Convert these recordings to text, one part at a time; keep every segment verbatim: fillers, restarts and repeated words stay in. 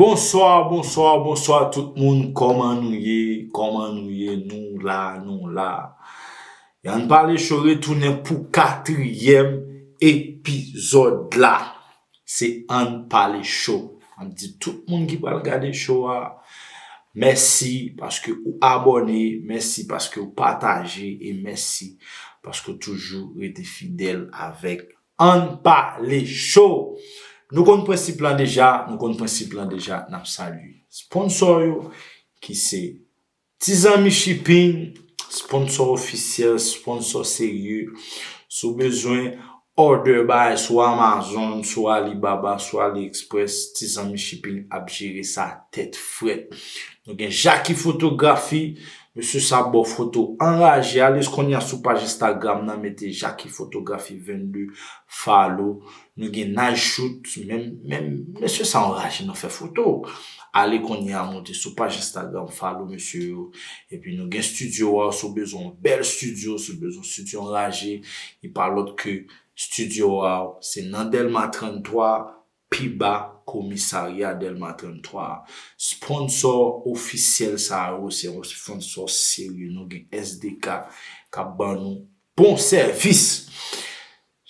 Bonswa, bonswa, bonswa tout moun. Kòman nou ye? Kòman nou ye? Nou la, nou la. Ann Pale Show retounen pou katriyèm epizòd la. Se Ann Pale Show. Ann di tout moun ki pral gade show a, mèsi paske ou abòne, mèsi paske ou pataje e mèsi paske ou toujou rete fidèl avèk Ann Pale Show. Nou konn prensip lan deja, nou konn prensip lan deja, n ap salye sponsò yo ki se Ti Zanmi Shipping, sponsò ofisyèl, sponsò serye. Si w bezwen order bagay sou Amazon, sou Alibaba, sou AliExpress, Ti Zanmi Shipping ap jere sa tèt frèt. Nou gen Jackie Fotografi, mesye sa ba w foto anraje. Ale kounye a sou paj Instagram nan, mete Jackie Fotografi vennde, follow. Nou gen Nice Shoot, menm, menm, mesye sa anraje nan fè foto. Ale kounye a monte sou paj Instagram, follow mesye yo. Epi nou gen Studio Wow, si w bezwen yon bèl studio, si w bezwen yon studio anraje, li pa lòt ke Studio Wow, se nan Dèlma tranntwa, pi ba komisarya Dèlma tranntwa. Sponsò ofisyèl sa yo, se yon sponsò serye. Nou gen S D K k ap ban nou bon sèvis.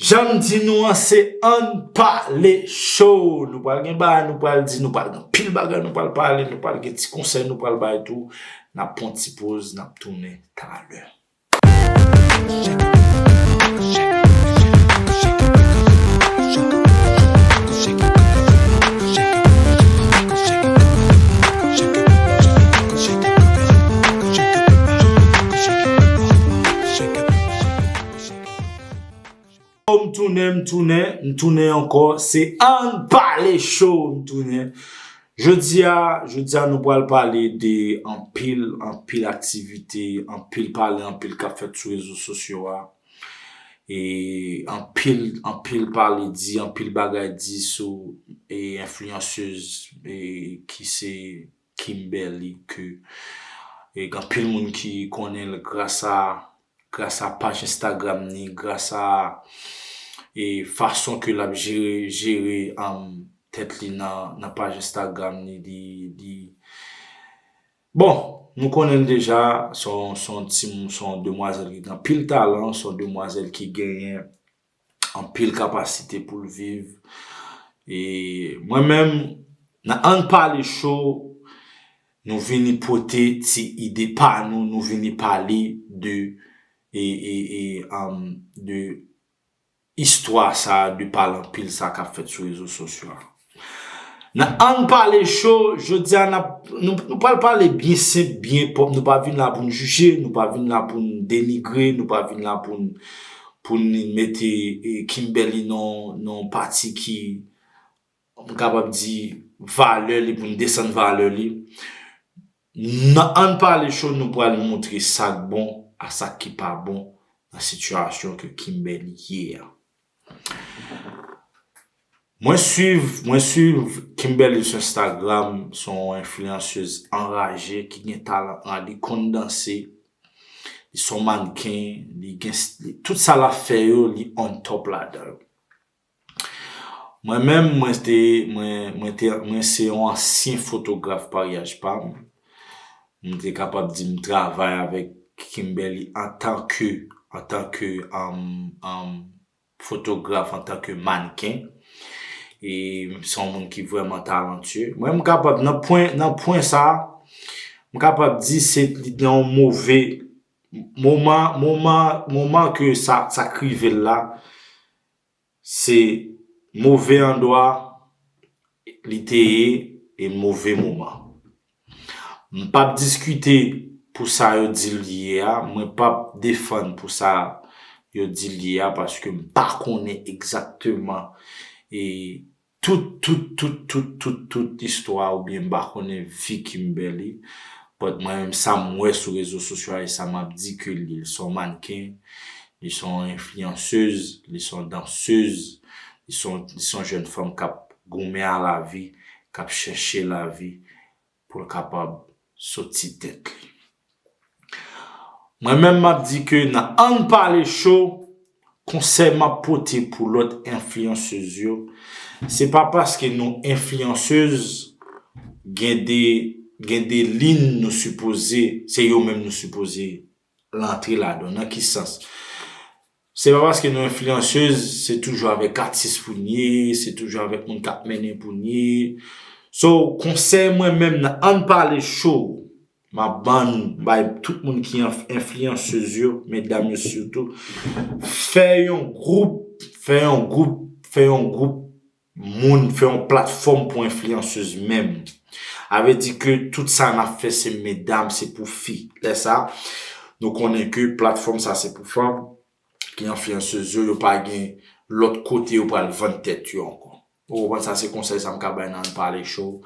Jan m di nou an, se Ann Pale Show. Nou pral gen bagay, nou pral di, nou pral gen pil bagay, nou pral pale, nou pral gen ti konsèy, nou pral bay tou. N ap pran ti poz, n ap tounen talè. M tounen, m tounen, m tounen ankò. Se Ann Pale Show, m tounen. Jodi a, jodi a nou pral pale de anpil, anpil aktivite, anpil pale, anpil k ap fèt sou rezo sosyo a. E anpil, anpil pale di, anpil bagay di sou e enfliyansez e ki se Kimberly ke e gen anpil moun ki konnen l gras a gras a paj Instagram ni, gras a e fason ke l ap jere, jere um, tèt li nan, nan paj Instagram ni, li, li... Bon, nou konnen l deja, se yon, se yon timoun, se yon demwazèl ki gen anpil talan, se yon demwazèl ki genyen anpil kapasite pou l viv. E mwen menm, nan Ann Pale Show, nou vini pote ti ide pa nou, nou vini pale de, e, e, e, um, de istwa sa, de pale anpil sa k ap fèt sou rezo sosyo a. Nan Ann Pale Show, jodi a n ap, nou, nou pral pale byen senp, byen pwòp. Nou pa vin la pou n jije, nou pa vin la pou n denigre, nou pa vin la pou n, pou n mete e, Kimberly nan, nan yon pati ki, m kapab di, valè li, pou n desann valè li. Nan Ann Pale Show, nou pral montre sa k bon a sa k pa bon nan sitiyasyon ke Kimberly ye a. Mwen swiv, mwen swiv Kimberly sou Instagram, se yon enfliyansez anraje ki gen talan, li konn danse, li se yon mannken, li gen, li, tout sa l ap fè yo, li on top ladan yo. Mwen menm, mwen te, mwen, mwen te, mwen se yon ansyen fotograf maryaj pa m. Mwen te kapab di m travay avèk Kimberly antanke, antanke, um, um, fotograf, antanke mannken. E se yon moun ki vrèman talantye. Mwen, m kapab, nan pwen, nan pwen sa, m kapab di se li nan yon move moman, moman, moman ke sa, sa k rive l la, se move andwa li te ye e move moman. M p ap diskite pou sa yo di l ye a, mwen p ap defann pou sa yo di l ye a, paske m pa konnen egzakteman e tout, tout, tout, tout, tout, tout istwa oubyen m pa konnen vi Kimberly. But mwen menm sa m wè sou rezo sosyo a e sa m ap di ke li, li se yon mannken, li se yon enfliyansez, li se yon dansez, li se yon, li se yon jèn fanm k ap goumen a lavi, k ap chèche lavi pou l kapab soti tèt li. Mwen menm m ap di ke nan Ann Pale Show, konsèy m ap pote pou lòt enfliyansez yo, se pa paske nou enfliyansez gen de, gen de liy nou sipoze, se yo menm nou sipoze rantre ladan. Nan ki sans? Se pa paske nou enfliyansez, se toujou avèk atis pou n ye, se toujou avèk moun k ap mennen pou n ye. So, konsèy mwen menm nan Ann Pale Show, m ap ban, bay tout moun ki enf-, enfliyansez yo, medam yo sitou, fè yon gwoup, fè yon gwoup, fè yon gwoup moun, fè yon platfòm pou enfliyansez menm. A vle di ke tout sa n ap fè se medam, se pou fi. Lè sa, nou konnen ke platfòm sa se pou fanm, ki enfliyansez yo, yo pa gen lòt kote yo pral vann tèt yo ankò. Ou konprann, sa se konsèy sa m ka bay nan Ann Pale Show.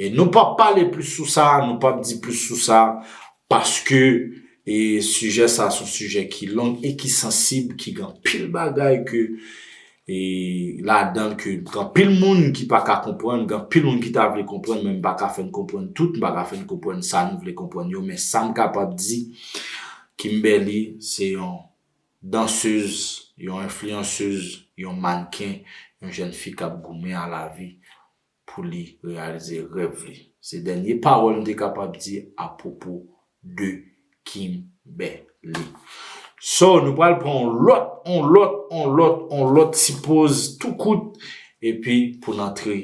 E nou p ap pale plis sou sa, nou p ap di plis sou sa, paske, e, sijè sa se yon sijè ki long e ki sansib, ki gen anpil bagay ke, e, ladan l ke gen anpil moun ki pa ka konprann, gen anpil moun ki ta vle konprann, men m pa ka fè n konprann tout, m pa ka fè n konprann sa nou vle konprann yo, men sa m kapab di, Kimberly se yon dansez, yon enfliyansez, yon mannken, yon jèn fi k ap goumen a lavi pou li reyalize rèv li. Se dènye pawòl m te kapab di apwopo de Kimberly. So, nou pral pran yon lòt, yon lòt, yon lòt, yon lòt ti poz tou kout, epi pou n antre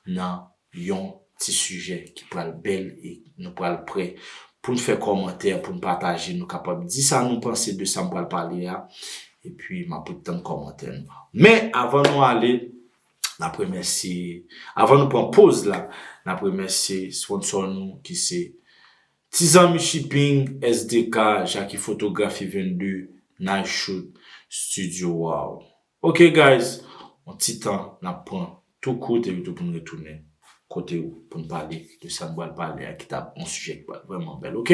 nan yon ti sijè ki pral bèl e nou pral prè pou n fè kòmantè, pou n pataje, nou kapab di sa nou panse de sa m pral pale a, epi m ap ret tann kòmantè nou. Men avan nou ale, n ap remèsye, avan nou pran poz la, n ap remèsye sponsò nou ki se Ti Zanmi Shipping, S D K, Jackie Fotografi vennde, Nice Shoot, Studio Wow. Ok guys, yon ti tan n ap pran tou kout epi tou pou n retounen kote w pou n pale de sa n pral pale a ki t ap yon sijè ki pral vrèman bèl, ok?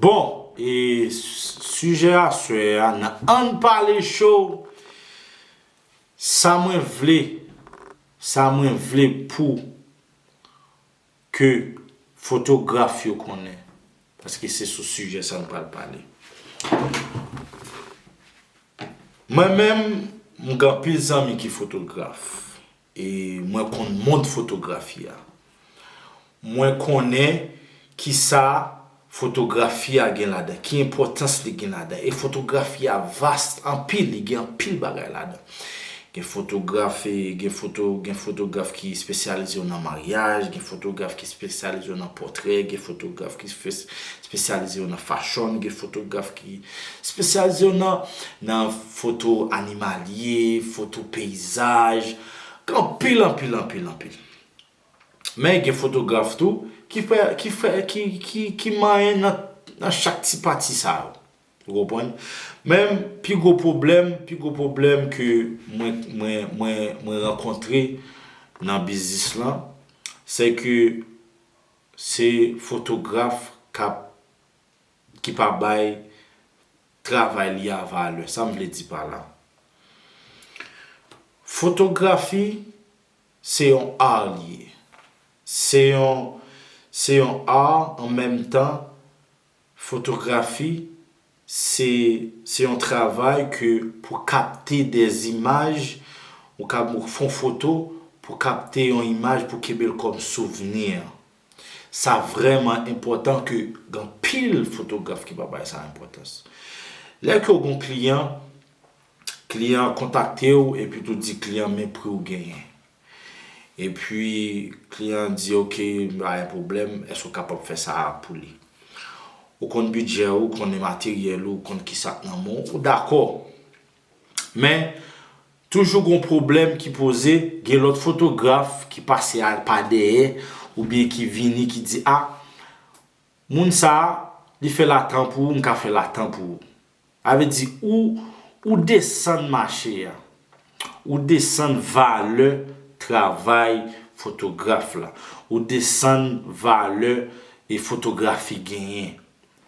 Bon, e s-, sijè aswè a nan Ann Pale Show, sa mwen vle, sa mwen vle pou ke fotograf yo konnen, paske se sou sijè sa n pral pale. Mwen menm, m gen anpil zanmi ki fotograf, e mwen konn mond fotografi a. Mwen konnen kisa fotografi a gen ladan, ki enpòtans li gen ladan. E fotografi a vas anpil, li gen anpil bagay ladan. Gen fotograf, e, gen foto, gen fotograf ki espesyalize yo nan maryaj, gen fotograf ki espesyalize yo nan pòtrè, gen fotograf ki espe-, espesyalize yo nan fashion, gen fotograf ki espesyalize yo nan, nan foto animalye, foto peyizaj, anpil, anpil, anpil, anpil. Men gen fotograf tou ki fè, ki fè, ki, ki, ki manyen nan, nan chak ti pati sa yo. Ou konprann? Men pi gwo pwoblèm, pi gwo pwoblèm ke mwen, mwen, mwen, mwen rankontre nan biznis lan, se ke se fotograf k ap, ki pa bay travay li a valè. Sa m vle di pa la? Fotografi, se yon ar li ye. Se yon, se yon ar, an menm tan, fotografi, se, se yon travay ke pou kapte de zimaj, ou ka fè yon foto, pou kapte yon imaj, pou kenbe l kòm souvni. Sa vrèman enpòtan ke gen anpil fotograf ki pa bay sa enpòtans. Lè ke w gen yon kliyan, kliyan an kontakte w epi tou di kliyan men pri w genyen. Epi kliyan an di, "Ok, pa gen pwoblèm, èske w kapab fè sa a pou li?" Ou konn bidjè w, ou konnen materyèl ou, ou konn kisa k nan men w, ou dakò. Men, toujou gon pwoblèm ki poze, gen lòt fotograf ki pase a pa dèyè, oubyen ki vini, ki di, "A, moun sa a, li fè latan pou ou, m ka fè latan pou ou." Sa vle di, ou, ou desann mache a. Ou desann valè travay fotograf la. Ou desann valè e fotografi genyen.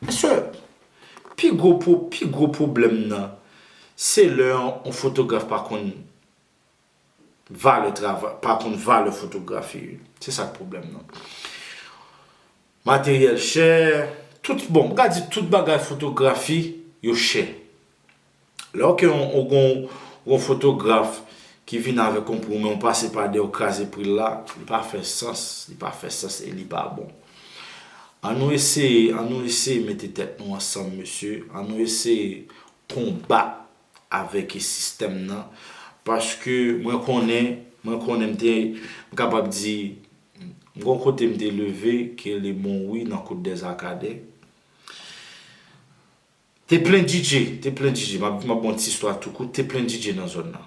Paske pi gwo pwo-, pi gwo pwoblèm nan, se lè yon, yon fotograf pa konn valè travay, pa konn valè fotografi yo. Se sa k pwoblèm nan. Materyèl chè, tout, bon, m ka di tout bagay fotografi yo chè. Lè w ke yon, yon, yon, yon fotograf ki vin avèk yon pwomè, w pase pa dèyè, w kraze pri l la, li pa fè sans, li pa fè sans e li pa bon. Ann nou eseye, ann nou eseye mete tèt nou ansanm, mesye. Ann nou eseye konbat avèk sistèm nan. Paske mwen konnen, mwen konnen m te, m kapab di, m gon kote m te leve, ki rele Monwi nan Côte des Arcadins. Te plen D J, te plen D J. M ap, m ap ba w yon ti istwa tou kout, te plen D J nan zòn nan.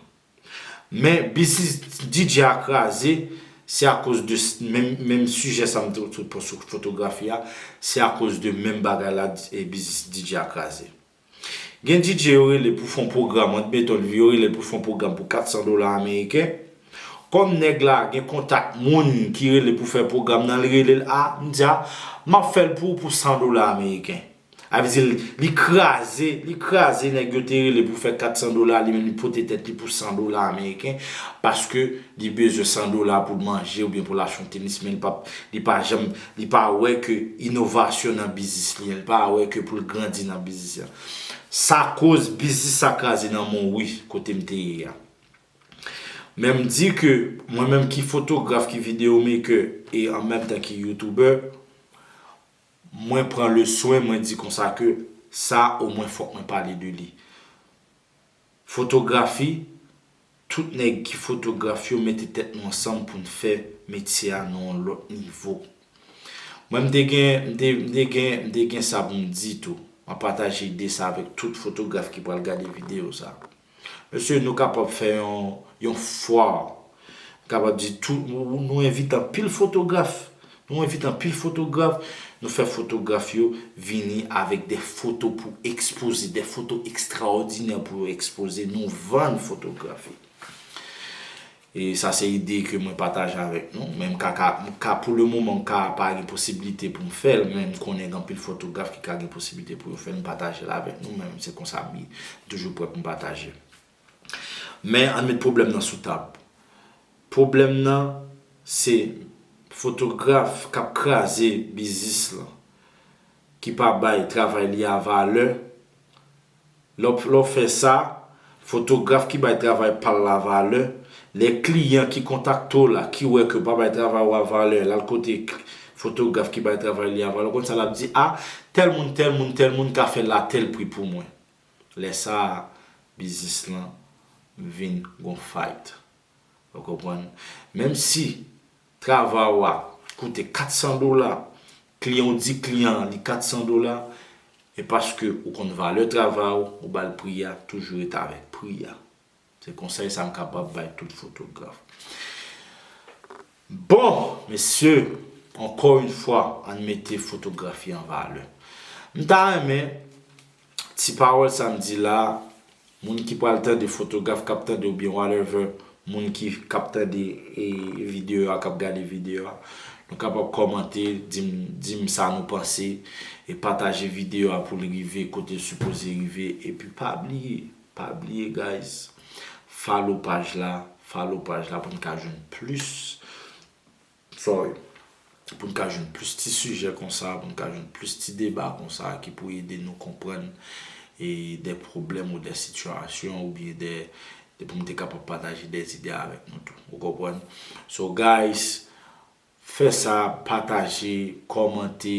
Men biznis D J a kraze, se akoz de s- menm, menm sijè sa m te, te pran sou fotografi a, se akoz de menm bagay la, e biznis D J a kraze. Gen D J yo rele pou fè yon pwogram, admeton, yo rele pou fè yon pwogram pou kat san dola ameriken. Kòm nèg la gen kontak moun ki rele pou fè pwogram nan, li rele l, a, m di, a, m ap fè l pou ou pou san dola ameriken. A vle di, li kraze, li kraze nèg yo te rele pou fè kat san dola, li menm li pote tèt li pou san dola ameriken, paske li bezwen san dola pou l manje oubyen pou l achte yon tenis, men li pa, li pa janm, li pa wè ke inovasyon nan biznis li an, li pa wè ke pou l grandi nan biznis lan. Sa koz biznis sa kraze nan Monwi, kote m te ye a. Men m di ke mwen menm ki fotograf, ki video maker e an menm tan ki YouTuber, mwen pran le swen, mwen di konsa ke sa omwen fòk mwen pale de li. Fotografi, tout nèg ki fotograf yo mete tèt nou ansanm pou n fè metye a nan yon lòt nivo. Mwen m te gen, m te, m te gen, m te gen sa pou m di tou. M ap pataje ide sa avèk tout fotograf ki pral gade videyo sa. Mesye, nou kapab fè yon, yon fwa. M kapab di tou, nou, nou envite anpil fotograf. Nou envite anpil fotograf. Nou fè fotograf yo vini avèk de foto pou ekspoze, de foto ekstraòdinè pou yo ekspoze. Nou vann fotografi. E sa se ide ke mwen pataje avèk nou. Men m ka, ka, m ka, pou le moman, m ka pa gen posiblite pou m fè l, men m konnen gen anpil fotograf ki ka gen posiblite pou yo fè l, m pataje l avèk nou, men se konsa m ye. M toujou prè pou m pataje. Men ann met pwoblèm nan sou tab. Pwoblèm nan, se fotograf k ap kraze biznis lan, ki pa bay travay li a valè. Lè w, lè w fè sa, fotograf ki bay travay pa l la valè, lè kliyan ki kontakte w la, ki wè ke w pa bay travay ou a valè, l al kote k- fotograf ki bay travay li a valè, w konn sa l ap di, a, tèl moun, tèl moun, tèl moun ka fè l a tèl pri pou mwen. Lè sa a, biznis lan vin gon fight. Ou konprann? Menm si travay ou a koute kat san dola, kliyan ou di kliyan an li kat san dola, e paske ou konn valè travay ou, ou ba l pri a, toujou rete avèk pri a. Se konsèy sa m kapab bay tout fotograf. Bon, mesye, ankò yon fwa, ann mete fotografi an valè. M ta renmen ti pawòl sa m di la, moun ki pral tande, fotograf k ap tande oubyen whatever, moun ki k ap tande e videyo a, k ap gade videyo a, nou kapab kòmante, di m, di m sa nou panse, e pataje videyo a pou l rive kote l sipoze rive, epi pa bliye, pa bliye, guys, follow paj la, follow paj la pou n ka jwenn plis, sorry, pou n ka jwenn plis ti sijè konsa, pou n ka jwenn plis ti deba konsa ki pou ede nou konprann e de pwoblèm ou de sitiyasyon oubyen de, de pou m te kapab pataje de zide avèk nou tou. Ou konprann? So, guys, fè sa, pataje, kòmante,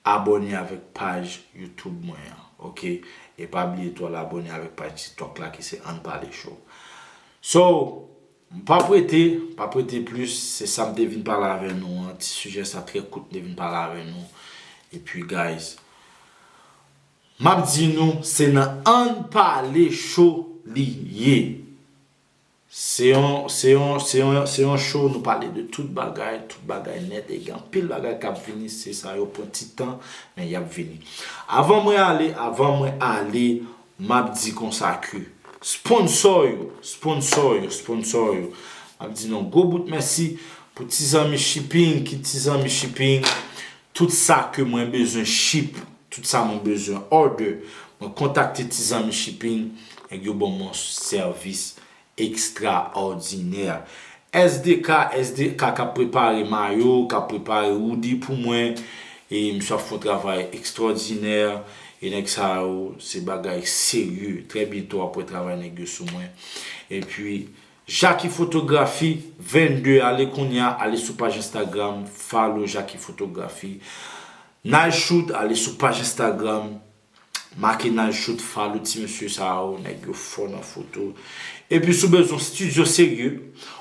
abòne avèk paj YouTube mwen an, oke? E pa bliye tou al abòne avèk paj TikTok la ki se Ann Pale Show. So, m p ap rete, m p ap rete plis, se sa m te vin pale avè nou an, ti sijè sa trè kout m te vin pale avè nou. Epi, guys, m ap di nou, se nan Ann Pale Show li ye. Se yon, se yon, se yon, se yon show, nou pale de tout bagay, tout bagay nèt, e gen anpil bagay k ap vini, se sa yo pran ti tan, men y ap vini. Avan mwen ale, avan mwen ale, m ap di konsa ke sponsò yo, sponsò yo, sponsò yo, m ap di nou gwo bout mèsi pou Ti Zanmi Shipping, ki Ti Zanmi Shipping, tout sa ke mwen bezwen ship, tout sa mwen bezwen order, mwen kontakte Ti Zanmi Shipping, nèg yo ban mwen sèvis ekstraòdinè. S D K, S D K k ap prepare mayo, k ap prepare hoodie pou mwen. E misye ap fè yon travay ekstraòdinè. E nèg sa yo, se bagay serye. Trè byento w ap wè travay nèg yo sou mwen. Epi, Jackie Fotografi vennde, ale kounye a, ale sou paj Instagram, follow Jackie Fotografi. Nice Shoot, ale sou paj Instagram, make Nice Shoot, follow ti mesye sa yo, nèg yo fò nan foto. Epi si w bezwen yon estidyo serye,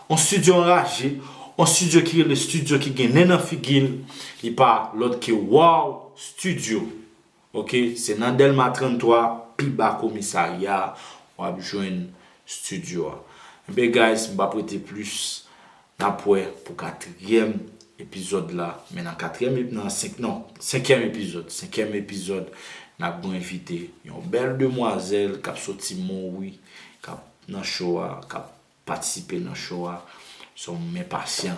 yon estidyo anraje, yon estidyo ki rele estidyo ki gen nen nan figi l, li pa lòt ke Wow Studio. Oke, se nan Dèlma tranntwa, pi ba komisarya, w ap jwenn estidyo a. Enben, guys, m p ap rete plis. N ap wè pou katriyèm epizòd la. Men nan katriyèm, ep- nan senk, non, senkyèm epizòd. Senkyèm epizòd, n ap gon envite. Yon bèl demwazèl k ap soti Monwi, k ap nan show a, k ap patisipe nan show a. So, m enpasyan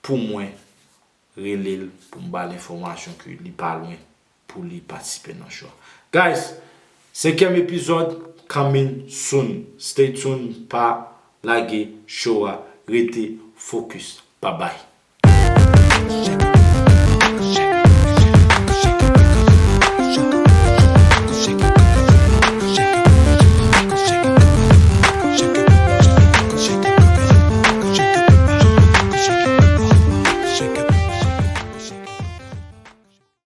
pou mwen rele l, pou m ba l enfòmasyon ke li pa lwen pou li patisipe nan show a. Guys, senkyèm epizòd coming soon. Stay tuned, pa lage show a, rete focus. Bye bye.